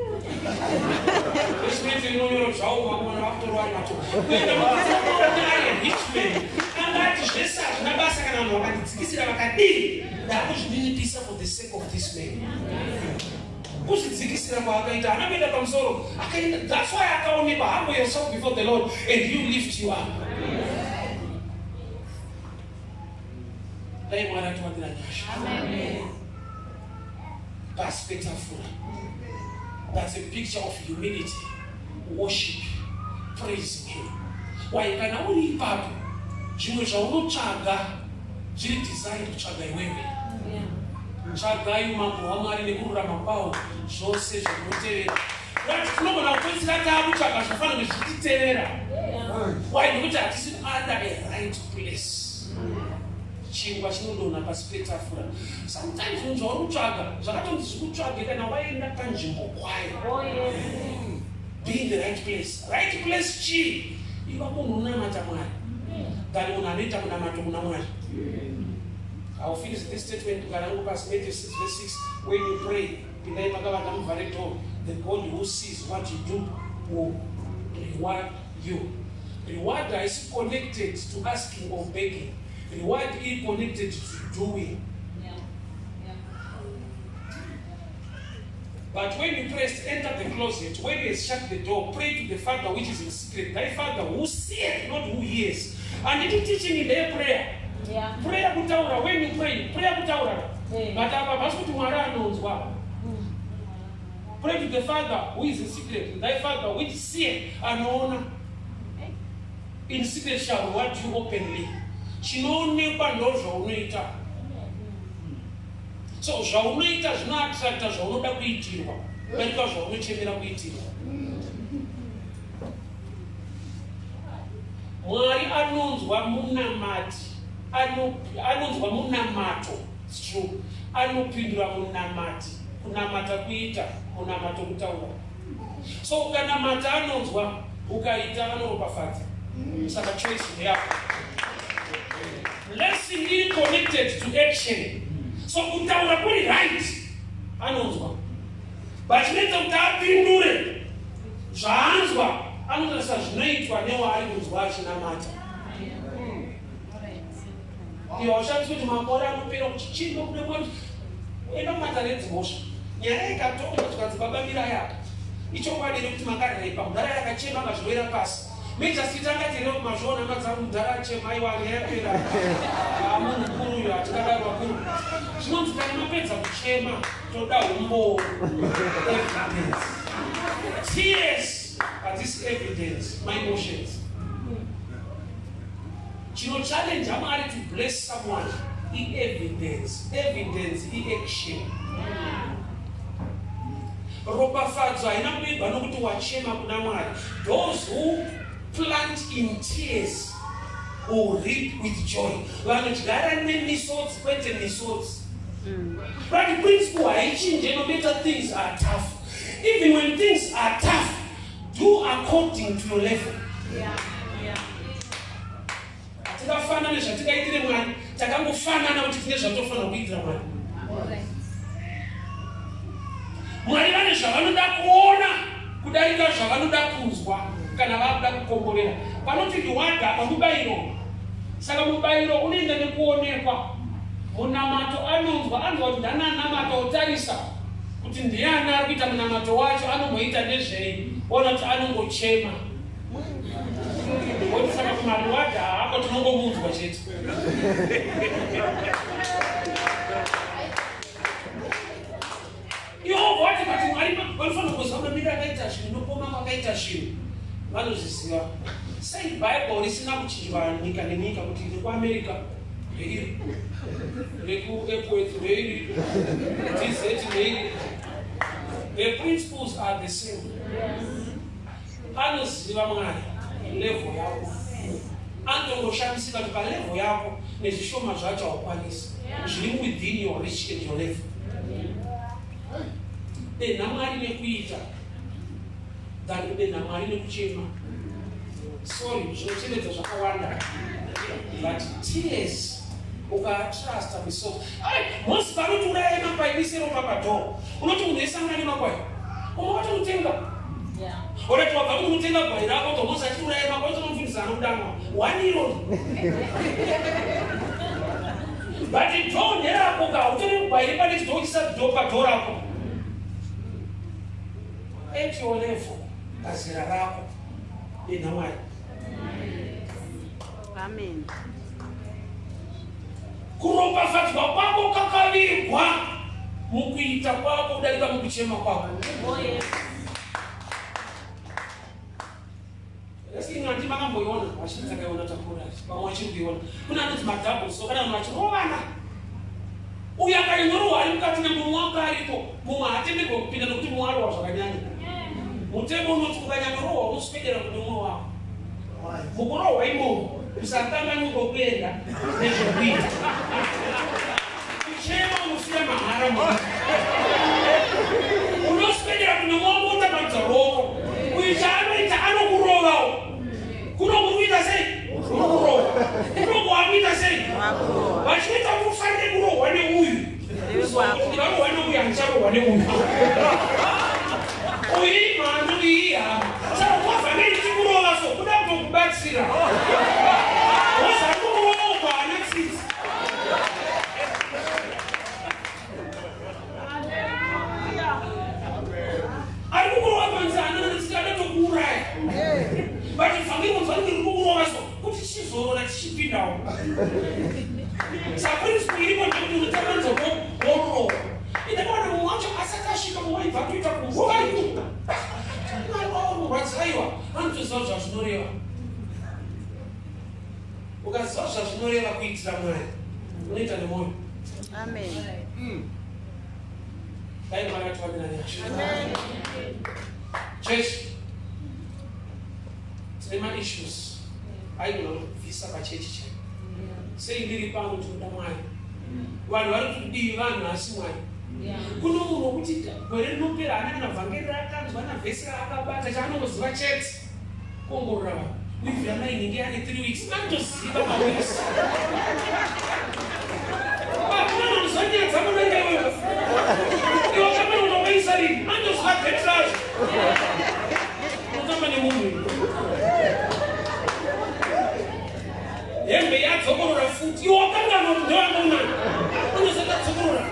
Rich man rinonyora zvawo vakomana vakutorwa ari matoro. Kuenda muti wemaonde ari a rich man. Angati zvese hazvina basa kana vanhu vakandidzikisira vakadii. Ndakuzvininipisa for the sake of this man. Kuzvidzikisira kwaakaita haana kuenda pamusoro akaenda. That's why akaonekwa humble yourself before the Lord and he will lift you up. Dai Mwari atiwanira nyasha. Pasi petafura. That's a picture of humility, worship, praising him. Why kana uri ipapo zvimwe zvaunotsvaga zviri designed kutsvaga iwewe. Tsvagai umambo hwaMwari nekururama kwawo zvose zvinotevera. But tinogona kupedzisira taakutsvaga zvinofanira kunge zvichititevera. Why? Nekuti hatisi under a right place. Chingwa chinodonha pasi petafura. Sometimes zvinhu zvauri kutsvaga zvakatonzi zvikutsvage kana waenda panzvimbo kwayo. Oh, yes. Be in the right place. Right place chii? Iva munhu unonamata Mwari than munhu anoita munamato kuna Mwari. I will finish this statement kana pasi Matthew 6 verse 6 when you pray pindai pakavanda muvhare door the God who sees what you do will reward you. Reward is connected to asking or begging. Reward is connected to doing. Yeah. Yeah. But when you pray, enter the closet. When you shut the door, pray to the Father which is in secret. Thy Father who seeth, not who hears. And it is teaching in their prayer. Yeah. Prayer kutaura, when you pray, prayer kutaura. Yeah. But apa basi kuti Mwari anonzwa. Pray to the Father who is in secret. Thy Father which seeth, anoona. In secret shall reward you openly. Chinoonekwa ndozvaunoita. So zvaunoita zvinoattracta zvaunoda kuitirwa kudarika zvaunochemera kuitirwa. Mwari anonzwa munamati, anonzwa munamato, it's true. Anopindura munamati Kunamata kuita, munamato kutaura. So ukanamata anonzwa, ukaita anoropafadza. Saka choice ndeyako. Blessing iri connected to action. So kutaura kuri right anonzwa. But chinoita kuti apindure zvaanzwa anotarisa zvinoitwa newaari kunzwa achinamata. Iwe haushandisi kuti makore anopera kuchichinga kuda kwani enda kumatare edzimhosva nyaya ikatongwa zvikanzi baba mirai apa ichokwadi here kuti makarepa mudhara yakachema akazviwera pasi mejasiti angati here mazviona hama dzangu mudhara achema aiwa nyaya yapera ah, munhu mukuru uyo hatingadaro vakuru zvinonzi kana mapedza kuchema toda umbowo evidence tears hadzisi evidence my emotions Chino challenge Mwari to bless someone i-evidence. Evidence i-action. Ropafadzo haina kuibva nokuti wachema kuna Mwari. Those who plant in tears will reap with joy. Vanodyara nemisodzi kwete misodzi. But principle haichinje no matter things are tough. Even when things are tough, do according to your level. Hatingafanane zvatingaitire Mwari, takangofanana kuti tine zvatofanira kuitira Mwari. Mwari vane zvavanoda kuona kudarika zvavanoda kunzwa kana vakuda kukomborera. Panoti reward apa mubayiro. Saka mubayiro unoenda nekuonekwa. Munamato anonzwa, anzwa kuti ndananamata otarisa kuti ndiani ari kuita munamato wacho, anomboita nezvei, ona kuti anongochema. Woti saka kumareward haako tinongomunzwa chete. Iwo vati vati Mwari vanofanira kuziva mamiriro akaita zvinhu nokuoma kwakaita zvinhu. Vanozviziva. Sei Bible risina kuchinjwa nyika nenyika kuti rekuAmerica reiri, rekuEpworth reiri, DZ reiri. The principles are the same. Anoziva Mwari level yako. Anotongoshamisika kuti palevel yako nezvishoma zvacho haukwanisi. Zviri within your reach and your level. Denha Mwari nekuita than kudenha Mwari nekuchema. Sorry, zvinochemedza zvakawanda. But tears ukatrusta misodzi. Ai, Moses panoti urayai makwai muise ropa padhoo. Unoti munhu wese anga ane makwai. Umwe watomutenga. Orati wabva kunotenga gwai rako tomosa achiuraya makwai unomufundisa anokudanwa. One iroro. But dhoo nderako ka utori gwai repane chidhoo chisa dhoo padhoo rako. At your level, pazera rako, denha Mwari. Amen. Kuropafadzwa kwako kakavigwa mukuita kwako kudarika mukuchema kwako. Wrestling handi makamboiona, vazhinji takaiona takura, vamwe vachiri kuiona. Kune anonzi madouble so kana vanhu vachirovana. Uyu akanyorohwa ari mukati nemumwe wake aripo, mumwe haatenderwe kupinda nokuti mumwe arohwa zvakanyanya. Mutemo unoti ukanyanyorohwa unoswedera kune mumwe wako. Mukurohwa imomo usakanganwe kwekuenda nezvekuita. Kuchema unosiya mahara mwana. Unoswedera kune mumwe wako wotambanudza ruoko. Uyu chaanoita anokurovawo. Kuno kuri kuita sei? Kurohwa. Kuno kwakuita sei? Vachiita kuti ufanire kurohwa neuyu. Ndikarohwa neuyu handicharohwa neuyu. Uyu imhandu iyi ihama. Saka kwabva nei tikurova so kuda kutokubatsira. Woza kukurova uko haana tsitsi. Ari kukurova panze haana tsitsi anotokuuraya. But vhangeri unzwa ringe riri kukurova so kuti chizorora tichipindawo. Saka principle iripo ndekuti unotambanudza ruoko worova. Ndakaona mumwe wacho asati asvika mumwe aibva atoita kurova iko. Mwari wauri aiwa vanotoziva zvazvinoreva. Ukaziva zvazvinoreva kuitira Mwari unoita nemwoyo. Amen. Dai Mwari atiwanira nyasha. Amen. Church, tine maissues aigona kutibvisa pachechi chaipo. Sei ndiri pano ndinoda Mwari. Vanhu vari kudii vanhu asi Mwari. Kuno munhu wokuti gore rinopera haana kana vhangeri raakanzwa navhesi raakabata, chaanongoziva chete kuongorora vanhu. Wivhi yamai inenge yane 3 weeks, anotoziva maweeks. Hakuna munhu nyaya dzamunenge iwewe. Iwe uchapera unowaisa rini? Anotoziva date racho. Unotamba nemunhu. Hembe yadzokorora futi. Iwe wakanganwa kuti ndewanga unani. Unozoti adzokorora.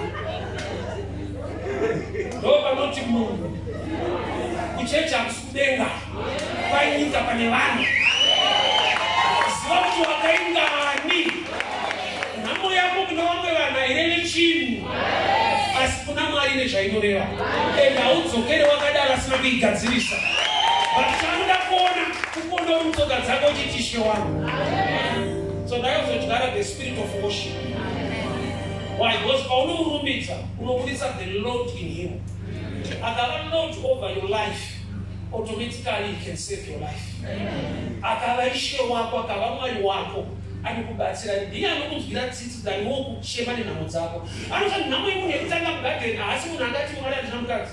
Ndo panoti munhu kuchechi hakusi kudenga, panyika pane vanhu. Ziva kuti wakainga ani. Nhamo yako kune vamwe vanhu haireve chinhu, asi kuna Mwari ine zvainoreva. And haudzokere wakadaro asina kuigadzirisa. But chaanoda kuona kukuona uri mutsoka dzako uchiti Ishe wangu. So ndakazodyara the spirit of worship. Why? Because paunomurumbidza unobudisa the Lord in him. Akava Lord over your life, automatically he can save your life. Akava Ishe wako, akava Mwari wako, anokubatsira. Ndiye anokunzwira tsitsi than wokuchema nenhamo dzako. Anoti nhamo yemunhu yekutanga mugadheni haasi munhu angati Mwari handina mukadzi.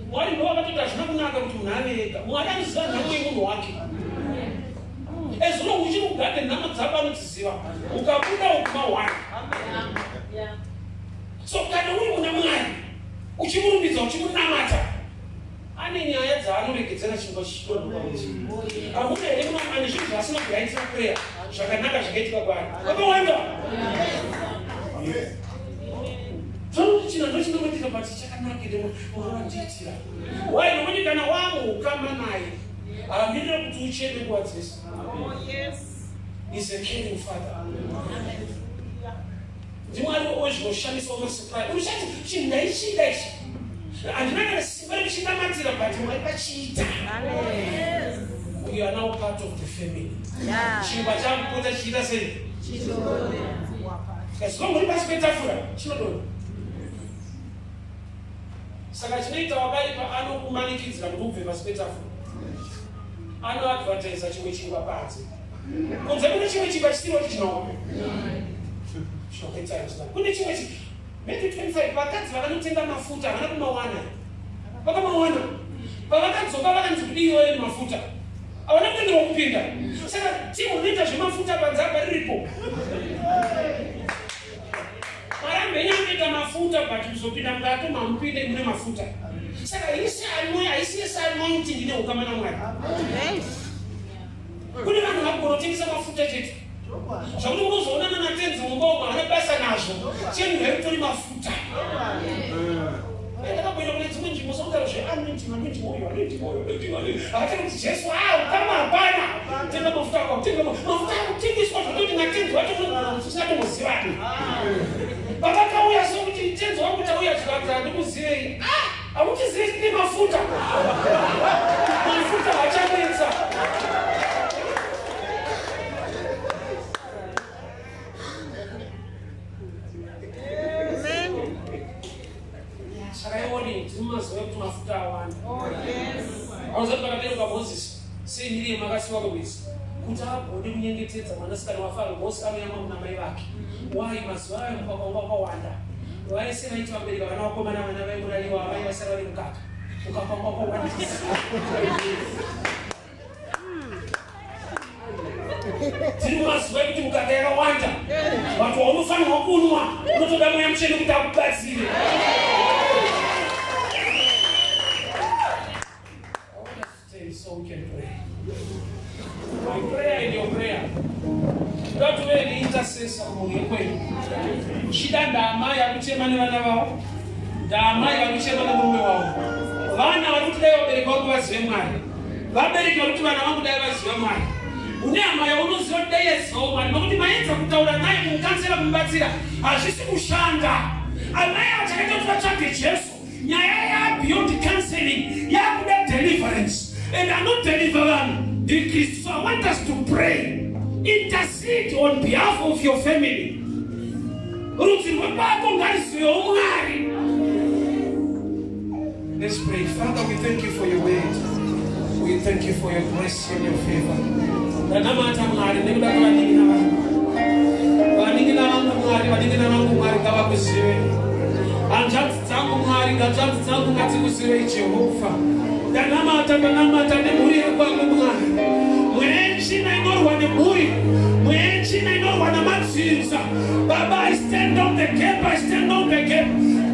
Mwari ndo vakatoti hazvina kunaka kuti munhu ave ega. Mwari anoziva nhamo yemunhu wake. As long uchiri kugadheni nhamo dzako anodziziva. Ukabuda uguma one. So kana uri muna Mwari uchimurumbidza uchimunamata ane nyaya dzaanoregedzera chingwa chichidonha pauri. Hakuna here muno ane zvinhu zvaasina kuyaitira prayer zvakanaka zvakaitika kwaari. Vakawanda. Zvanoti china ndochinoitika but chakanaka ende Mwari wandiitira. Why? Nokuti kana wamuukama naye haamirira kuti ucheme nguva dzese. He's a caring father. NdiMwari wezvinoshamisa unosupply. Unoshati chinhu ndaichida ichi. Handina kana simba rekuchinamatira but Mwari vachiita. You are now part of the family. Chingwa chakupota chichiita sei? As long uri pasi petafura chinodonha. Saka chinoita wakaipa anokumanikidzira kuti ubve pasi petafura. Anoadvertisa chimwe chingwa panze. Kunze kune chimwe chingwa chisiri original. Kune chimwe chi Matthew 25 vakadzi vakanotenga mafuta havana kumawana. Vakamawana. Pavakadzoka vakanzi kudii iwoyo mafuta. Havana kutenderwa kupinda. Saka timu rinoita zvemafuta panze apa riripo. Marambe anoita mafuta but kuzopinda mukati mamupinde mune mafuta. Saka haisi anointing, haisi yese anointing ine ukama naMwari. Kune vanhu vagona kutengesa mafuta chete. Zvakuti unozoonana natenzi mumba umo haana basa nazvo. Chenyu here kutori mafuta. Ndakaboenda kune dzimwe nzvimbo sokutaura zveanointing, anointing oil, anointing oil, anointing oil. Vakati kuti Jesu ah ukama hapana. Tenga mafuta ako, tenga mafuta akutengeswa zvakutoti natenzi wacho usingatombozivani. Pavakauya sokuti tenzi wangu tauya zvikanzi handikuzivei. Ah! Hautizivi tine mafuta. Mafuta hachanetsa. Saka ione tiri mumazuva ekuti mafuta awanda. Auza kuti vakaberekwa Mozisi sei Miriam akasiwa kurwizi kuti agone kunyengetedza mwanasikana waFaro Mozisi anoyamwa muna mai vake. Why mazuva ayo mukaka wanga wakawanda. Vaese vaiti vabereka vana vakomana vana vaimuraiwa amai vasara vane mukaka. Mukaka wanga wakawandisa. Tiri mumazuva ekuti mukaka yakawanda but waunofanirwa kunwa unotoda mweya mutsvene kuti akubatsire. So we can pray. My prayer and your prayer. Ngatuve neintercessor kumhuri yekwedu. Chida ndaamai akuchema nevana vavo, ndaamai vakuchema nemurume wavo. Vana vari kuti dai vabereki vangu vazive Mwari. Vabereki vari kuti vana vangu dai vaziva Mwari. Une hama yaunoziva kuti dai yazivawo Mwari, nokuti maedza kutaura naye kumukansela kumubatsira hazvisi kushanda. Amai ava chakaita kuti vatsvage Jesu nyaya ya beyond counseling yakuda deliverance and anodeliver vanhu ndikristu. So I want us to pray, intercede on behalf of your family. Rudzi rwekwako ngarizivewo Mwari. Let's pray. Father, we thank you for your word. We thank you for your grace and your favor. Ndanamata Mwari nekuda kwevanin'ina vangu. Vanin'ina vangu Mwari, vanin'ina vangu Mwari ngavakuzive. Hanzvadzi dzangu dzangu Mwari, hanzvadzi dzangu ngadzikusivei Jehovha. Ndanamata, ndanamata nemhuri yekwangu Mwari. Mweya yetsvina inorwa nemhuri, mweya yetsvina inorwa namadzinza. Baba, I stand on the gap, I stand on the gap.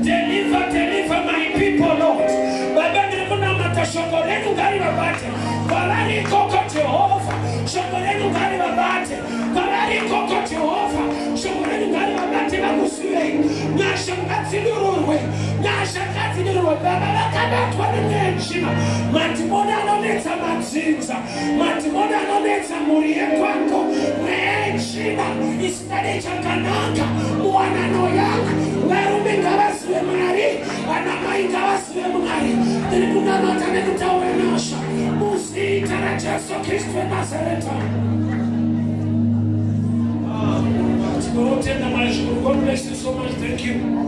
Deliver, deliver my people, Lord. Baba, ndiri kunamata, shoko renyu ngarivabate kwavari ikoko Jehovha. Shoko renyu ngarivabate kwavari ikoko Jehovha. Shoko renyu ngarivabate vakusivei. Nyasha ngadzidururwe, nyasha ngadzidururwe. Baba, vakabatwa nemweya yetsvina, madhimoni anonetsa madzinza, madhimoni anonetsa mhuri yekwangu, mweya yetsvina isingade chakanaka muwanano yangu. Varume ngavazive Mwari, vana mai ngavazive Mwari. Ndiri kunamata nekutaura nyasha muzita raJesu Kristu weNazareta. Tinotenda Mwari zvikuru. God bless you so much. Thank you.